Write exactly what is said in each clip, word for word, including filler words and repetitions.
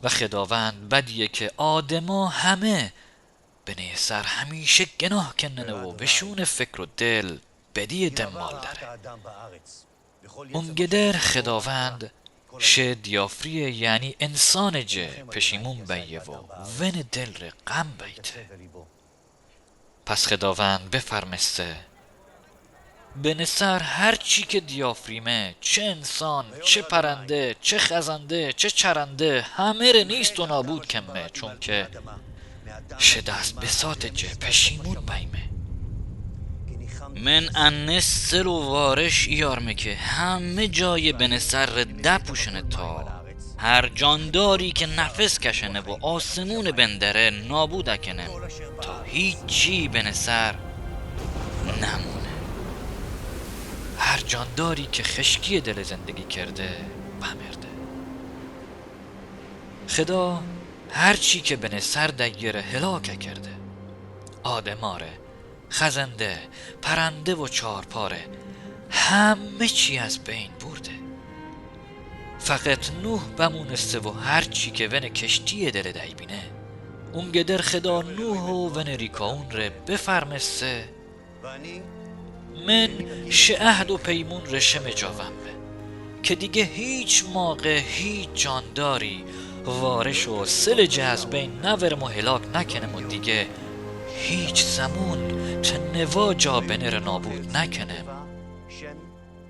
و خداوند بدیه که آدما همه بنه سر همیشه گناه کننه و بشون فکر و دل بدیه دنبال دره. اونگه‌در خداوند شه دیافریه، یعنی انسان جه پشیمون بیه و ون دل ره غم بیته. پس خداوند بفرمسته: بنه سر هر چی که دیافریمه، چه انسان، چه پرنده، چه خزنده، چه چرنده، همه ره نیست و نابود کنمه، چونکه شه دست بساط جه پشیمون بیمه. من انه سل و وارش ایارمه که همه جای بنه سر ره دپوشنه تا هر جانداری که نفس کشنه و آسمون بندره نابود کنم تا هیچی بنه سر نمونه. هر جانداری که خشکی دل زندگی کرده، بمرده. خدا هر چی که بنه سر دیه ره هلاک کرده. آدماره، خزنده، پرنده و چارپاره، همه چی از بین برده. فقط نوح بمونسته و هر چی که ون کشتی دل دی بینه. اونگه‌در خدا نوح و ون ریکاون ره بفرمسته: من شه عهد و پیمون ره شمه جا وم به که دیگه هیچ موقع هیچ جانداری وارش و سل جه از بین نورم و هلاک نکنم و دیگه هیچ زمون ته نوا جا بنه ره نابود نکنم.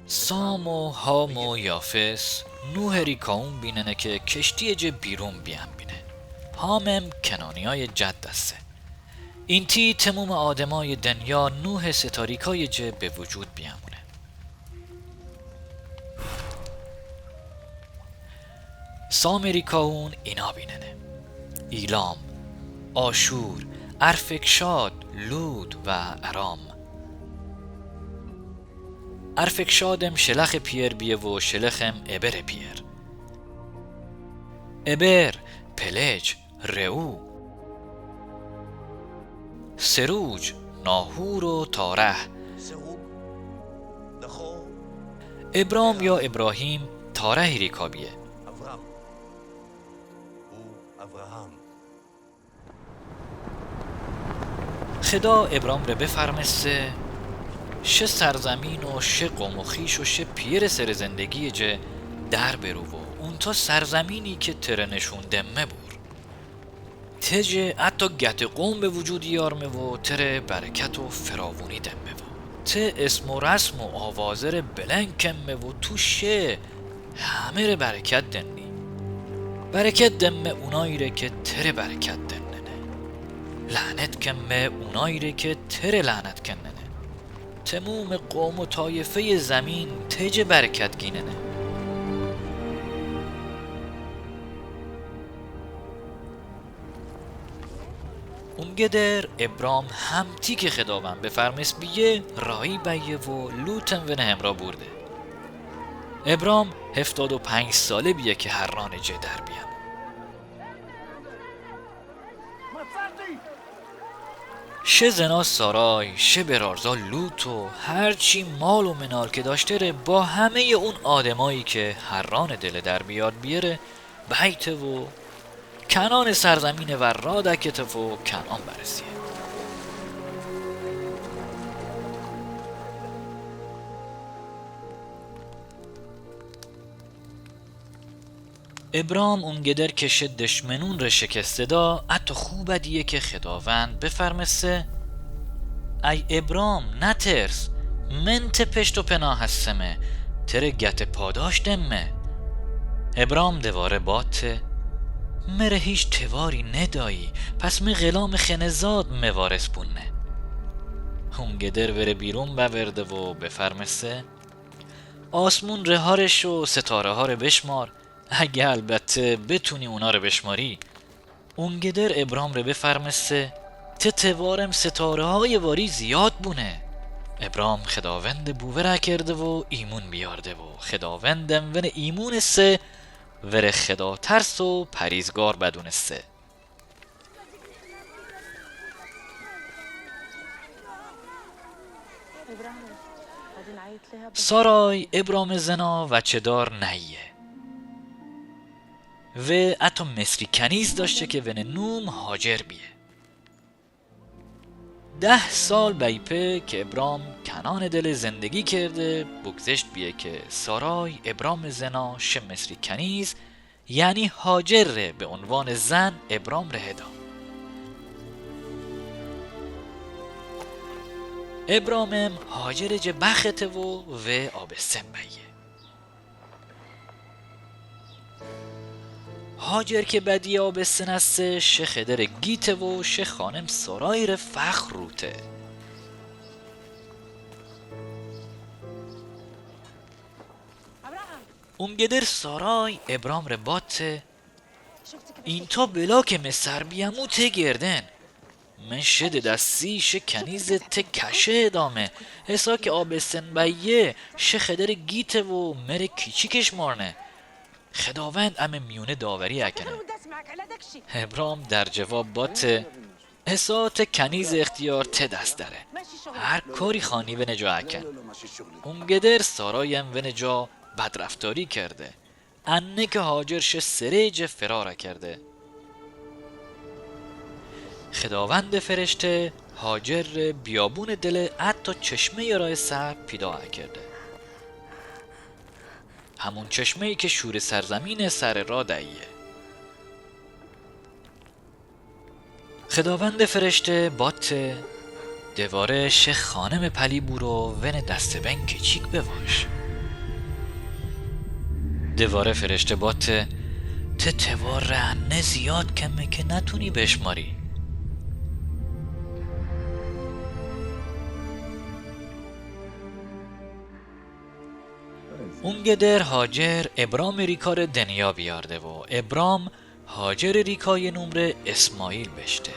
سام و حام و یافث نوح ریکاون بیننه که کشتی جه بیرون بیان بینه. حامم کنعانیای جد استه. اینتی تموم آدمای دنیا نوح ستاریکای جه به وجود بیامونه. سام ریکاون اینا بیننه: ایلام، آشور، ارفکشاد، لود و ارام. ارفکشادم شلخ پیر بیه و شلخم ابر پیر. ابر، پلج، رعو، سروج، ناحور و تارح. ابرام یا ابراهیم تارح ریکا بیه. خدا ابرام ره بفرمسته: شه سرزمین و شه قوم و خویش و شه پیر سر زندگی جه در برو و اونتا سرزمینی که تره نشون دمه بور. ته جه حتی گت قوم به وجود یارمه و تره برکت و فراوونی دمه و ته اسم و رسم و آوازه ره بلند کنمه و تو شه همه ره برکت دنی. برکت دمه اونایی ره که تره برکت دننه. لعنت کنمه اونایی ره که تره لعنت کننه. تموم قوم و طایفه زمین ته جه برکت گیننه. اونگه‌در ابرام همتی که خداوند بفرمس بیه، راهی بیه و لوطم ون همرا برده. ابرام هفتاد و پنج ساله بیه که حران جه در بیه. شه زنا سارای، شه برارزا لوط و هرچی مال و منال که داشته ره با همهٔ اون آدمایی که حران دل در بیاد بیه ره بیته و کنعان سرزمین ور را دکته و کنعان برسیه. ابرام اونگه‌در که شه دشمنون ره شکسته دا، اتو خو بدیه که خداوند بفرمسته: ای ابرام، نترس، من ته پشت و پناه هستمه، تره گت پاداش دمه. ابرام دواره باته: مره هیچ تواری ندایی، پس مه غلام خنه‌زاد مه وارث بونه. اونگه‌در وره بیرون بورده و بفرمسته: آسمون ره هارش و ستاره ها ره بشمار، اگه البته بتونی اونا ره بشماری. اونگه‌در ابرام ره بفرمسته: ته توارم ستاره های واری زیاد بونه. ابرام خداوند بوور کرده و ایمون بیارده و خداوندم ون ایمون سه وره خدا ترس و پریزگار بدونسته. سارای ابرام زنا وچه‌دار نیه. و حتی مصری کنیز داشته که ونه نوم هاجر بیه. ده سال بیه که ابرام کنعان دله زندگی کرده، بگذشت بیه که سارای ابرام زنا شه مصری کنیز، یعنی هاجر ره به عنوان زن ابرام ره دا. ابرامم هاجر جه بخته و و آبستن بیه. هاجر که بدی آبستن است، شه خدر گیته و شه خانم سارای ره فخر روته. اونگدر سارای ابرام ره باته، اینتا بلا که می سر بیامو ته گردن. من شه دستی شه کنیز ته کشه دامه، حسا که آبستن بیه شه خدر گیته و مره کیچیکش مارنه. خداوند امه میونه داوری اکنه. ابرام در جواب باته، حسا ته کنیز اختیار ته دست دره. هر کاری خانی ونه جا اکن. اونگدر سارایم ونه جا بدرفتاری کرده. انه که هاجر شه سره جه فرار کرده. خداوند فرشته هاجر ره بیابون دل حتی چشمه راه سر پیدا کرده. همون چشمه‌ای که شور سرزمین سر راه دهیه. خداوند فرشته باته، دواره شه خانم پلی بورو ونه دست بین کیچیک بواش. دواره فرشته باته، ته توار ره انه زیاد کمه که نتونی بشماری. اونگدر هاجر ابرام ریکا ره دنیا بیارده و ابرام هاجر ریکای نوم ره اسماعیل بشته.